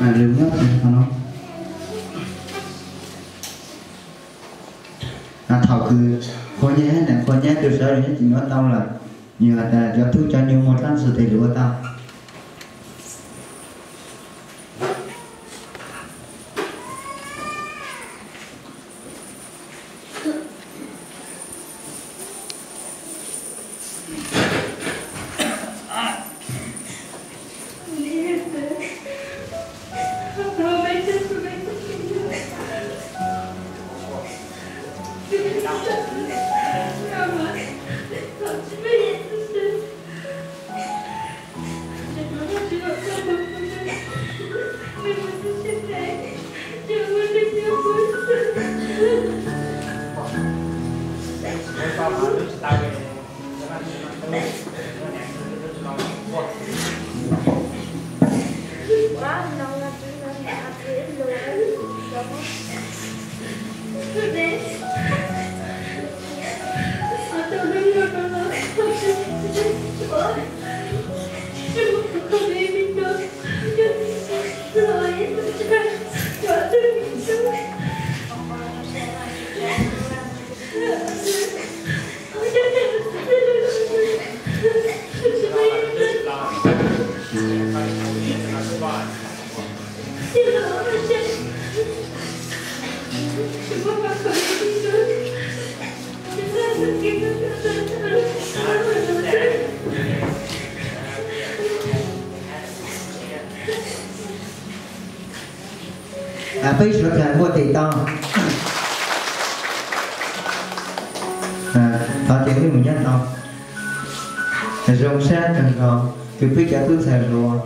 Lwm nyob qhov no, thaum kws qhua nyab, qhua nyab tus sawv daws nyob tsis nyob tau lawm, nws has tas cov tub cov nyuj muaj dlaab tsi tes lug ua tau. Peb suav dlawg muaj tes tau. Thov ces wb mus nyob tau. Zoo sab kawg nkaus kws peb cov tub ntxhais hluas